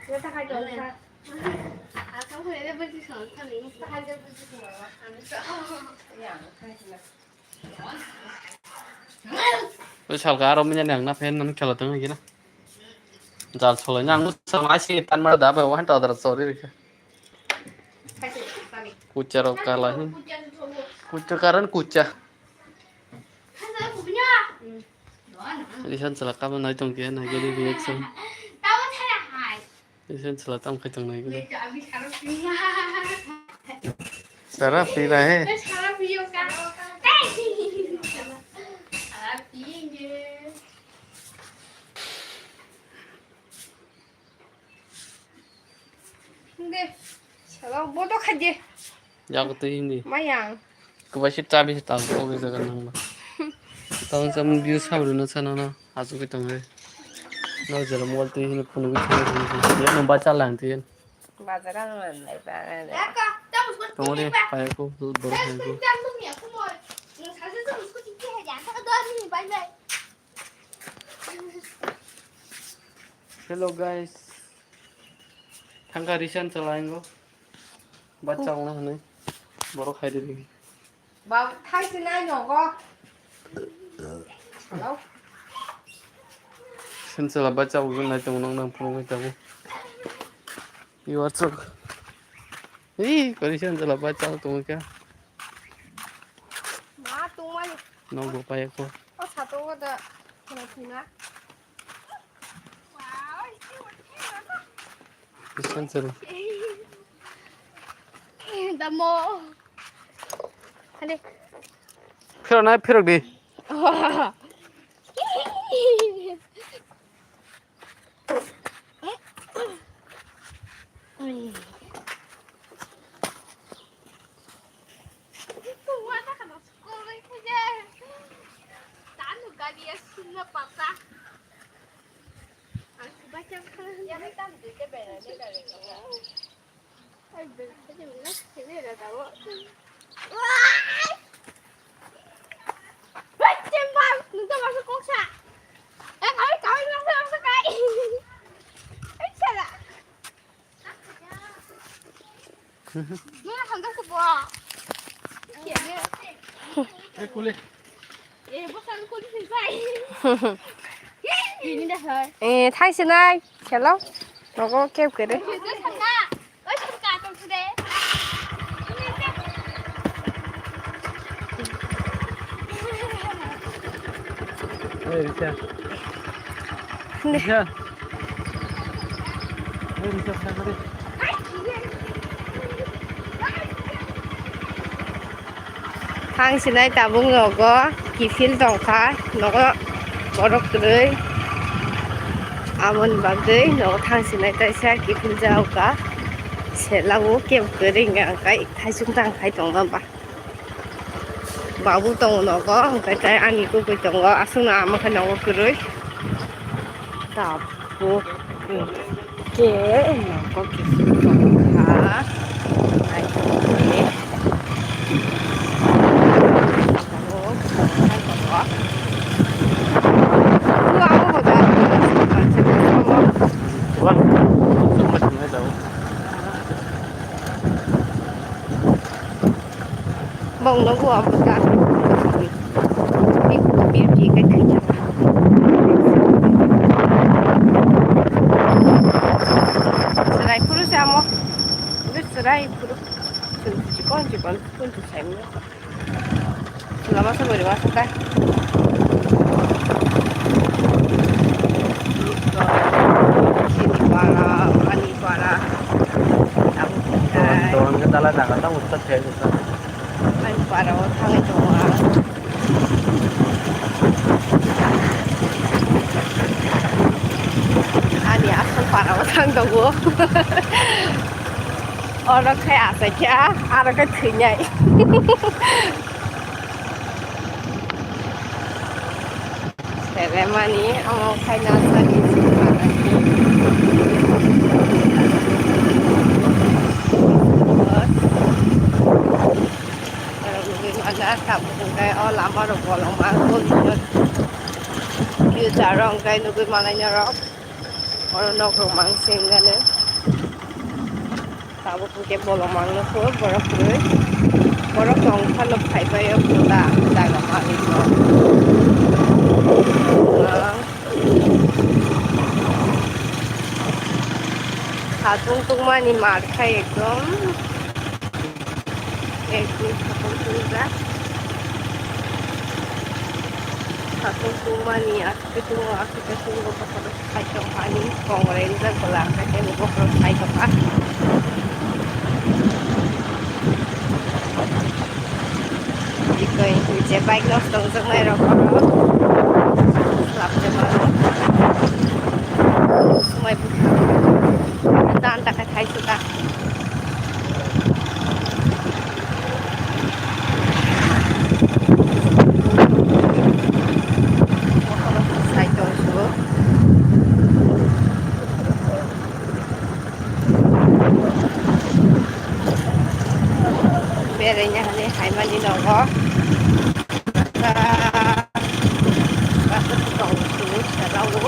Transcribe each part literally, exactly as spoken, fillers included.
Oi salka aro minya nang na fan nang khala tong gina. Jal solai nang sama si tan mar da ba wan ta dar sori rikha. Kucha ro kala hi. Kucha karan kucha. Risan salaka ma nai tong ke nai gari reaction. Isen sala tam khai tong nai gini. Sara pi rahe. De, sala bodo khaje. Jago twi hindi. Mayang. Kubai se chabi se tang ko ge jaga nang ba. Tang sam view sa bru na sana na. Asu ke tang re. Na jara mol twi hindi phunu ke tang re. Ya no ba cha lang twi. Bazar ang man lai ba. Tong re pa ko bor ha ko. Hello guys. Thangka risan chala ingo. Bacha ongna hwnwi. Borok hai de. Ba thai se nai nogo. Hello. Sen chala bacha ugin nai tong nang nang phone ngai tabo. You are so. Hey, kori sen chala bacha tong kya? Ma tong mani. Nogo pa ko. O sato ko da. Kona sina. Sensor. Damo. Hadi. Phirok na phirok di. Eh, thai sinai, hello. Nogo kep kere. Oi, Risha. Risha. Oi, Risha, sakari. Thang sinai tabuk nogo kiphil tongkha, nogo borok kwrwi. Aboni bagwi nogo thang sinai kaisa kiphil jagokha. Sela o kebo kwrwi wngkha, hwnkhe thaisung tang khai tongma ba. Babu tongo nogo, hwnkhe tei ani kukui tongo, aswkno ama khe nogo kwrwi. Tabuk khe nogo kiphil tongkha. Naitokni. Bong no bua bwta. Big big big kai thwijak. Chwrai phuru se amo. Bwswrai phuru. Chwng chikon chikon phuru se saimano. Lama se bwrwi masa ta. Chini para, ani para. Abo. Don ke dala jaga ta utsa thai utsa. Ani para o thangwi tongo ang. Ani asal para o thang tongo. Oro khai asai khe, aro khe thwinai. Seremani, omo khaina sani. Oro nugui mano, tabuk hwnkhe o lama rok bolong ma, future rok hwnkhe nugui manai norok. Oro nok rok mang sengmani. Abo hwnkhe bolong mangno kho borok kwrwi. Borok tong phano phaibai o kho da jaga manwi no. Satung tungmani mar khai ekdom. Ekdom satung tungjak. Satung tungmani aswk tei tungo, aswk tei tungo, bokhorok sai tongkha ani kongrai rijak bwla, hwnkhe tei bokhorok sai tongkha. Bikoi je bike nosto wngjaknai rok borok slap de mano. Swmai bwkha dan ta khai thai suda. Beraina hwnwi haimani nogo. Basa tong sini selalu.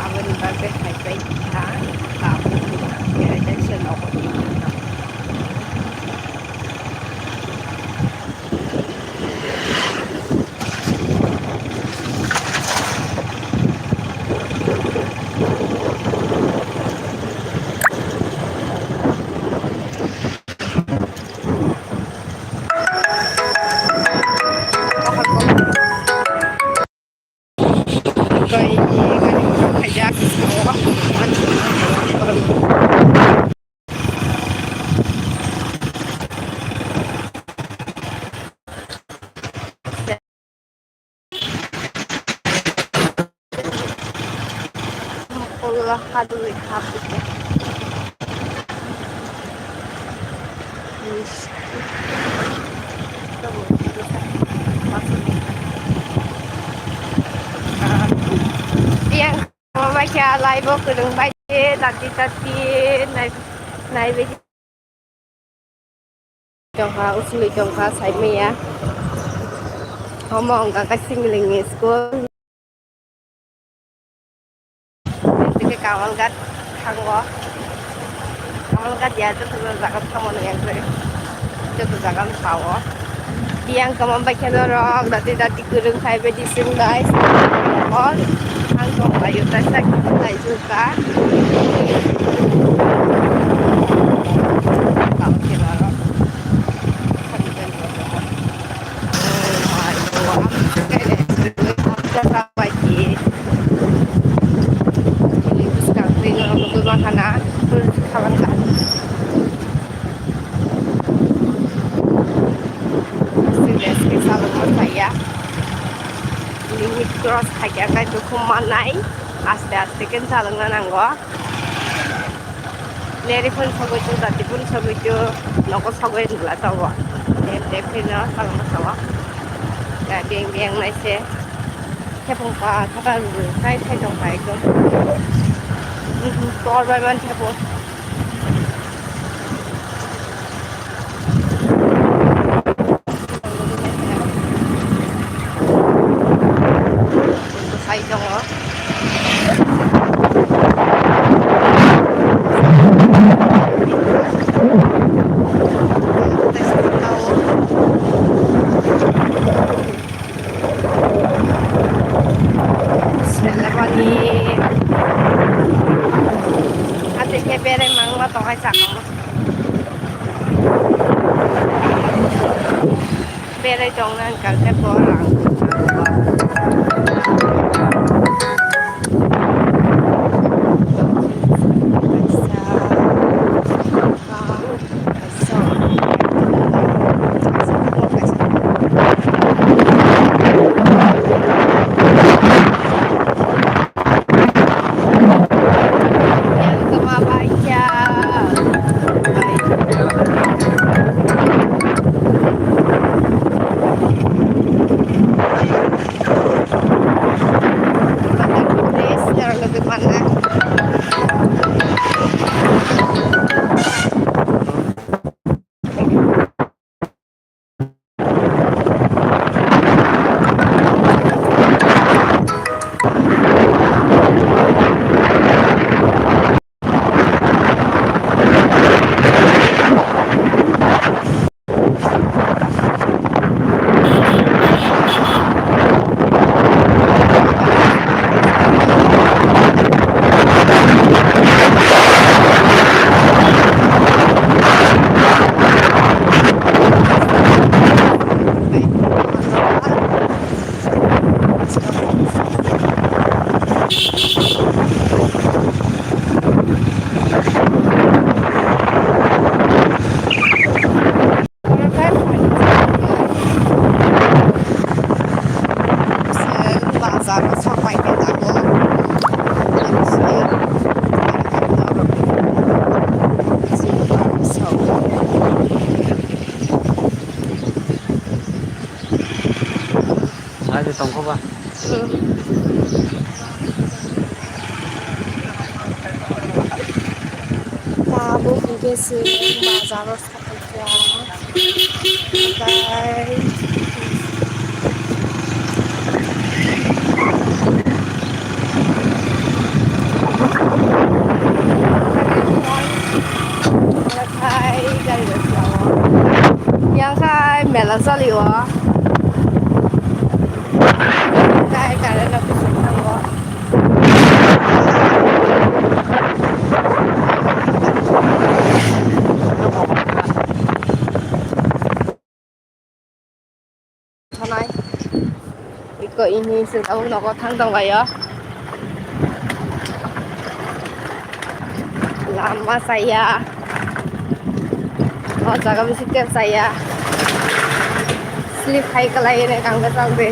Aboni bagwi haipai kha. Tabuk beraina se nogo. Kolla hadwi hapite. Yang mama kya live o kwrwng bai de, dati dati nai, nai bai. Tongkha, usului tongkha, saimaya. Omo wngkha khe Singlingni school. Tei Kamalghat thango. Kamalghat ya joto jaga tamo nang yang joto jaga pao. Yang kamam bai khe norok dati dati kwrwng khai bai di sing guys. All ang tong bai ta sak lai ju ka. Tamo khe norok. Limit cross khaikha khe dukhu mannai, aste aste khe chalokna nango. Neri phun sogwi tu, dati phun sogwi tu, nogo sogwi nula tobo. Dem dem phino salma sawa. Ya beng beng nai se. Thepung pa thapa ruru kai thai tong pai ko. Tor bai man thepo. Bwsai tongo. Selebani. Ate ke bere mangma tongai chakma. Berai tongna hwnkha khe borang. Tongkhoba. Hmm. Tabuk hwnkhe chwng bazaro sakha kha. Bye. Yang khai mela chalio. Kai kare na kusuk thango. Thanai. Iko ini se tabuk nogo thang tong laio. Lama saya. O jaga bisi kep saya. Slip khai kalai ne kang bachang de.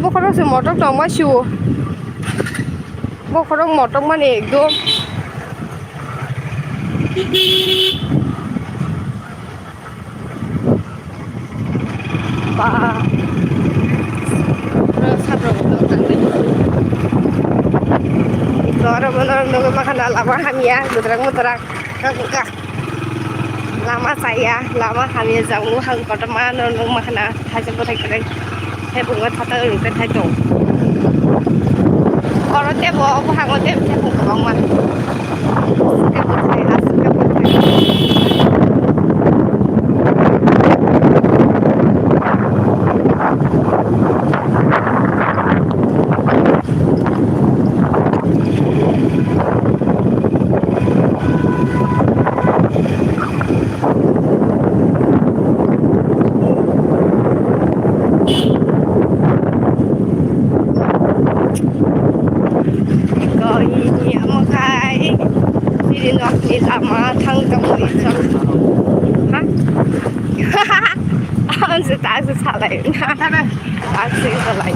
Bokhorok se motok tongma sio. Bokhorok motok mani ekdom. Ba. Oro saprok tok tangwi. Oro bono nugwi mankha na lama hamya, gudrak mudrak, kaka. Lama chaya, lama hamya, jang buphang kotorma no nukma khana, thaisa bwthai kwrwi. Tei bungo thatar rwkhe thai tong. Oro tebo, buphango tebo, tebo kwbangma. Tebo thai, aswk tebo thai. Iko ini amo khai chini nokni lama thang tongwi chwng. Ha? Ang se ta se salai. Ang se salai.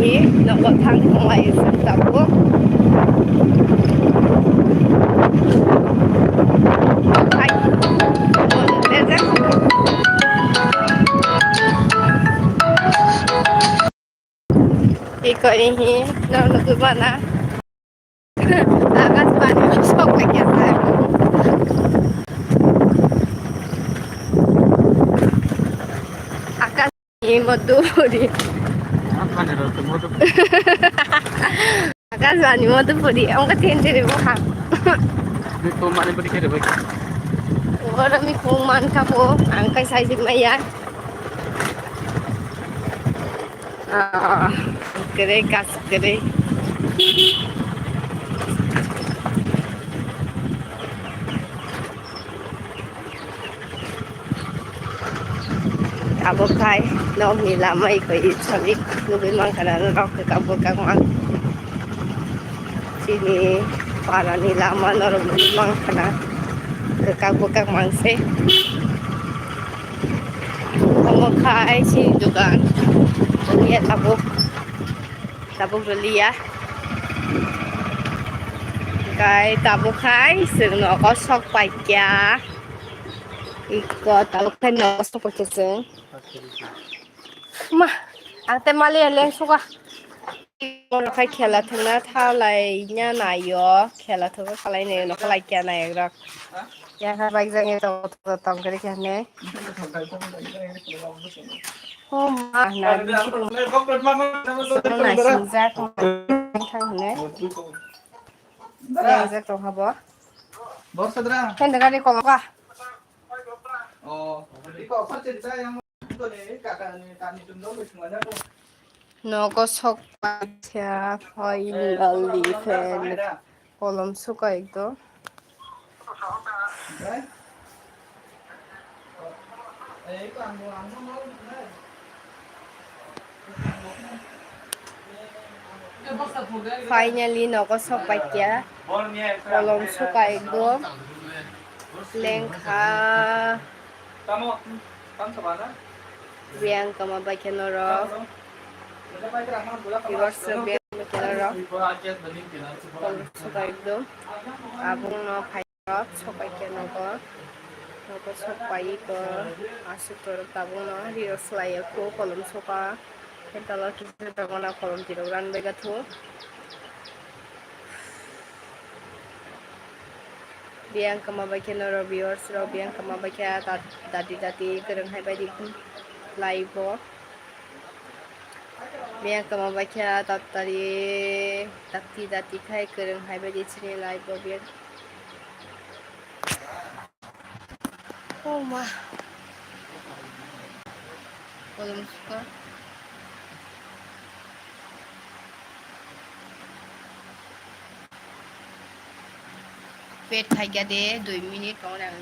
Ini nogo thang tonglai sak tabuk. Hai. Iko ihi no nugwi mana. Akashbani sok lagi apa? Akashbani Madhuburi. Akashbani Madhuburi. Ang ka thin thin bo ha. Oro mi kung man ka bo. Ang kai sai jik maya. Ah, kere kas kere. Abo khai nokni lama iko i sami nugwi mankha na norok khe kabuk kak mang. Chini parani lama norok nugwi mankha na kwkak bwkak mang se. Omo khai chini dogan. Wngya tabuk, tabuk rwliya. Kai tabuk khai chwng nogo sok paikya. Iko tabuk khai nogo sok paikya chwng. Ma, ang tei mali leng suka. Oro khai khela thwngna thalai nya naio, khela thwngna thalai naio, nokha lai kya nai rok. Ya kha bike jang tong tong kari kya ne. Oh ma, na. Nai sinjak thang ne. Sinjak tong habo. Borsadra. Khen daga ni koloka. Oh, iko apa cerita yang Nogo sok paikha finally fan kolom suka ekdom. Finally nogo sok paikya. Kolom suka ekdom lengkha. Biyang kama baikya norok. Viewers rok biyang kama baikya norok. Kolom suka ekdom. Abung no phai. Rok sok paikya nogo. Nogo sok pai ko aswk torok tabukno riro swlaiya kho kolom soka. Khe dala kisa dogona kolom tirok ranbai gatho. Biyang kama baikya norok viewers rok biyang kama baikya dati dati kwrwng hai bai di live o. Biyang kama baikya tattari dati dati khai kwrwng hai bai di chini live o biyang. Oh ma. Kolom suka. Wait khaikya de dui minute pore ang.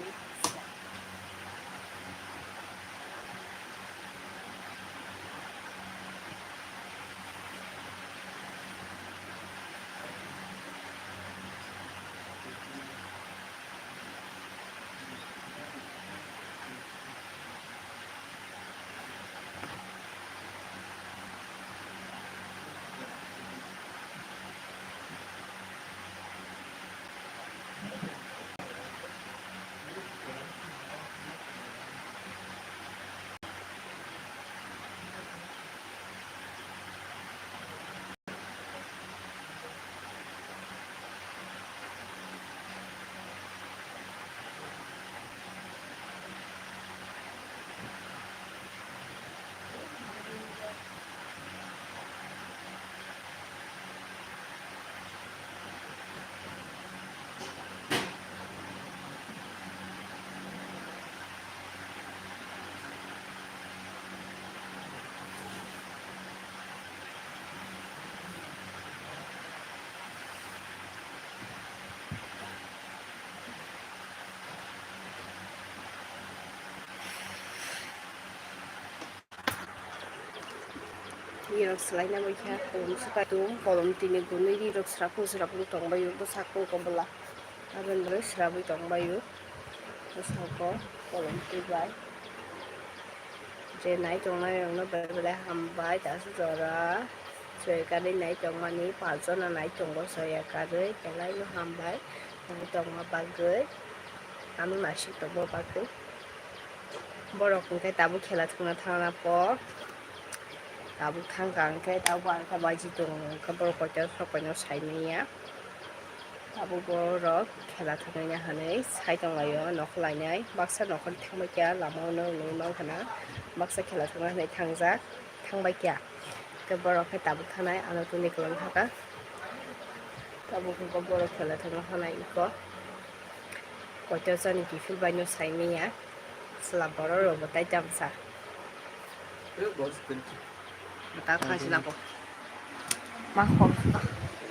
Nirok swlaina bai kha kolom swkha tung, kolom tini gunui nirok swrapung swrapung tongbaio bwsakung kobola. Aboni bagwi swrabwi tongbaio bwskango kolom twi bai. Je nai tongnai rokno belai belai hambai, dasu jora soya karwi nai tongmani, pajona nai tongo soya karwi, belai no hambai nai tongma bagwi, ano naisik tongma bagwi. Borok hwnkhe tabuk khela thwngna thangna po. Tabuk thangkha hwnkhe tabuk ang khe baji tongo, hwnkhe borok koito sok paino sai manya. Tabuk borok khela thwngnaina hinwi sai tonglaio, nokhor lainai. Baksa nokhor thangbai kha, lama-o nw nugwi mankha na. Baksa khela thwngna hinwi thangjak, thangbai kha. Hwnkhe borok khe tabuk thanai, ano tini kwlwng thaka. Tabuk hwnkhe borok khela thwngna hinwi iko. Koito jani kiphil bai no sai manya. Chwla borok rok bo tai tamsa. Bwta thang sila bo. Ma khok.